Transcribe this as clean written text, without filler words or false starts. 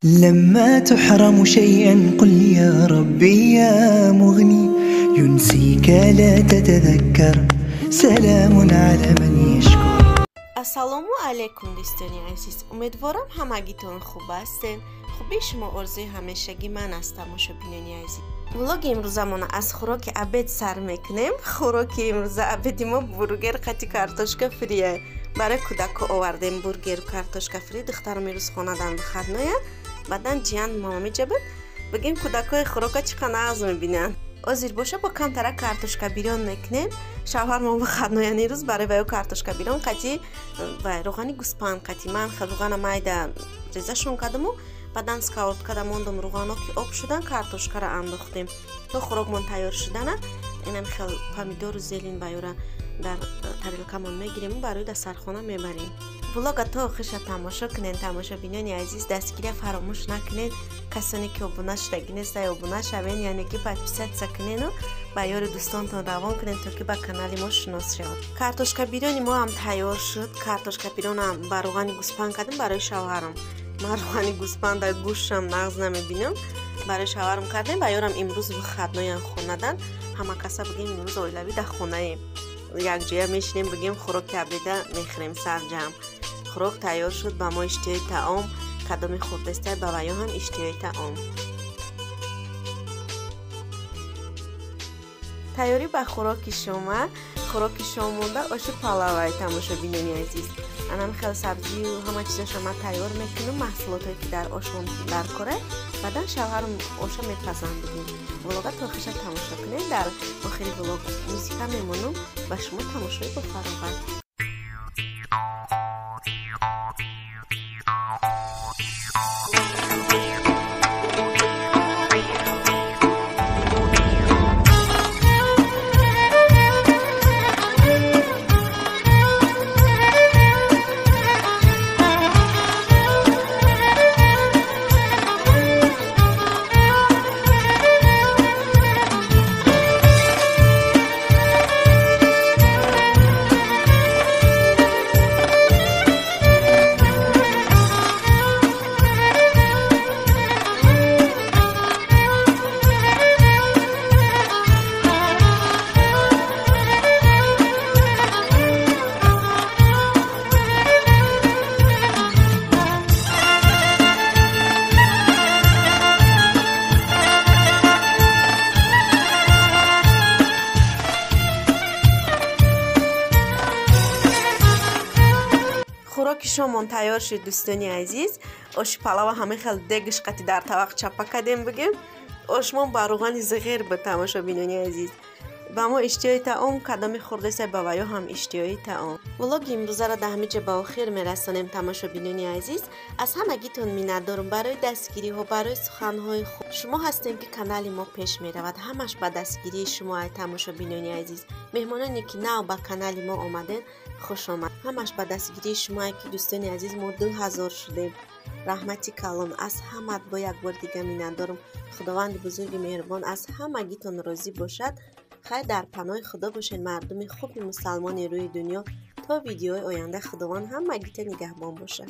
لما تحرم شيئا قل يا ربي يا مغني ينسيك لا تتذكر سلام على من يشكر. Ассалому алайкум, дӯстони азиз. Умедворам, ҳамагитон хуб ҳастен. Хубии шумо орзуи ҳамешагӣ ман аст, тамошобинони азиз. Влоги имрӯзамона аз хӯроки обед сар мекунем. Хӯроки имрӯза обеди мо бургер қати картошка фрия. Барои кӯдако овардем бургеру картошка фри. Духтарам имрӯз хонадан выходной я. Баъдан ҷиян мама меҷабад. Бигем, кӯдакои хӯрока чӣ қа нағз мебинанд. Озир боша, бо камтара картошка бирён мекунем. Шавҳармон выходной ян ирӯз, барои ваё картошка бирён қати вай роғани гӯспанд қати. Ман роғана майда резашон кардаму баъдан сковородкада мондум. Роғано ки об шудан, картошкара андохтем. То хӯрокмон тайёр шудана, инам хел помидору зелень баёра дар тарелкамон мегирему барои дастархона мебарем. Влога то охиша тамошо кунен, тамошобинони азиз. Дастгирия фаромӯш накунед. Касоне ки обуна шудагӣ нестай, обуна шавен, яъне ки подписаться кунену ба ёри дӯстонтон равон кунед, то ки ба канали мо шинос шавад. Картошка бирёни мо ҳам тайёр шуд. Картошка бирёнам ба роғани гӯспанд кардем барои шавҳарам. Ман роғани гӯспанд дар гӯштам нағз намебинам. Барои шавҳарам кардем. Ба ёрам имрӯз выходной ян, хонадан. Ҳама каса, бигем, имрӯз оилавӣ дар хонаем, якҷоя мешинем, бигем, хӯроки обеда мехӯрем сарҷамъ. Хӯрок тайёр шуд, ба мо иштиҳои таом, кадоми хӯрдестай, ба ваё ҳам иштиҳои таом. Тайёрӣ ба хӯроки шома. Хӯроки шом монда оши палавай, тамошобинони азиз. Анам хел сабзию ҳама чизаша ман тайёр мекунам, маҳсулотое ки дар ошмон дар кора. Баъдан шавҳарам оша мепазам. Бигем, влога то охиша тамошо кунед. Дар охири влог музика мемонам. Ба шумо тамошои бофароғат. Хӯроки шомон тайёр шуд, дӯстони азиз. Оши палава ҳамаи хел дегиш қати дар тавақ чапа кардем. Бигем, ошмон ба рӯғани зиғир буд, тамошобинони азиз. Ба мо иштиҳои таом, кадоми хӯрдесай, ба ваё ҳам иштиҳои таом. Влоги имрӯзаро дар ҳамин ҷо ба охир мерасонем, тамошобинони азиз. Аз ҳамагитон миннатдорум барои дастгириҳо, барои суханҳои хуб. Шумо ҳастем, ки канали мо пеш меравад. Ҳамаш ба дастгирии шумо ай, тамошобинони азиз. Меҳмононе ки нав ба канали мо омаден, хуш омад. Ҳамаш ба дастгирии шумо ай, ки, дӯстони азиз, мо 2000 шудем. Раҳмати калон аз ҳамат. Бо як бори дига миннатдорум. Худованди бузурги меҳрубон аз ҳамагитон розӣ бошад. Хайр, дар паноҳи Худо бошед, мардуми хуби мусалмони рӯи дунё. То видеои оянда Худованд ҳамагита нигаҳбон бошад.